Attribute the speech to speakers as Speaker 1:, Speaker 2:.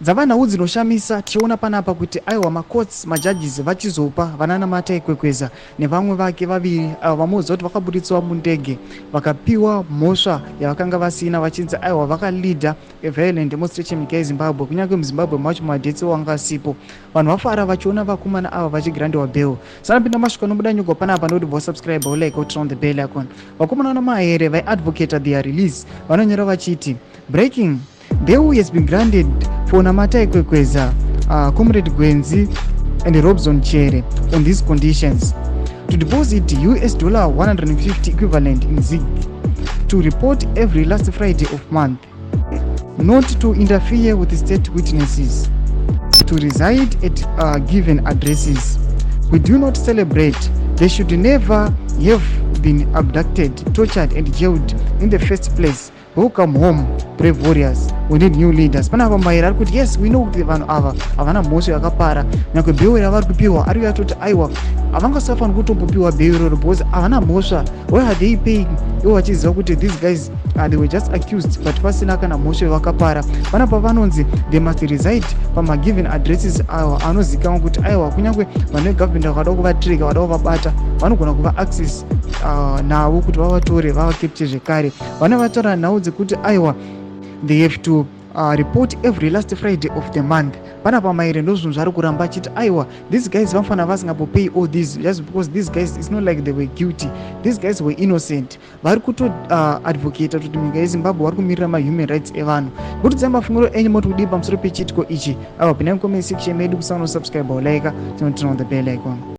Speaker 1: Dzava nhau dzinoshamisa tichiona panapa kuti aiwa, macourts, majudges vachizopa vanaNamatai Kwekweza nevamwe vake vaviri avo vamuudza kuti vakaburitswa mundege vakapiwa mhosva yavakanga vasina, vachinzi aiwa, vakaleada violent demonstration munyika yeZimbabwe, kunyange muZimbabwe macho madeaths wanga asipo. Vanhu vafara vachiona vakomana ava vachigrantiwa bail. Sanapinda masvika nobuda nyugo panapa, ndokuti vosubscribe, olike, oturn on the bell icon. Vakomana namahere vaiadvocata their release vanonyora vachiti, "Breaking: bail has been granted for Namatai Kwekweza, Comrade Gwenzi and Robson Chere on these conditions: to deposit US$150 equivalent in ZiG, to report every last Friday of month, not to interfere with state witnesses, to reside at given addresses. We do not celebrate. They should never have been abducted, tortured and jailed in the first place. Welcome home, brave warriors. We need new leaders." Panapa Mahere ari kuti, yes, we know kuti vanhu ava havana mhosva yakapara. Nyange bail ravari kupiwa, ari kuyatoti aiwa, havangasafaniri kutombopiwa bail iroro because havana mhosva. Why are they paying ivo vachiziva kuti these guys, they were just accused, but pasina kana mhosva yavakapara? Panapa vanonzi they must reside pamagiven addresses awa anozikanwa kuti aiwa, kunyange vanhu vegovernment vakada kuvatreka, vada kuvabata, vanogona kuva access navo kuti vavatore, vavacapture zvekare. Vane vataura nhau dzekuti aiwa, they have to report every last Friday of the month. Panapa Mahere ndo zvinhu zvari kuramba achiti aiwa, these guys vanofanira vasingambopay all this just because these guys, it's not like they were guilty. These guys were innocent. Vari kutoadvocata kuti munyika yeZimbabwe vari kumirira mahuman rights evanhu. Kutidzai mafungiro enyu, moti kudii pamusoro pechiitiko ichi? Aiwa, pinai mucomment section medu, kusana nosubscribe, olike, tinoturn on the bell icon.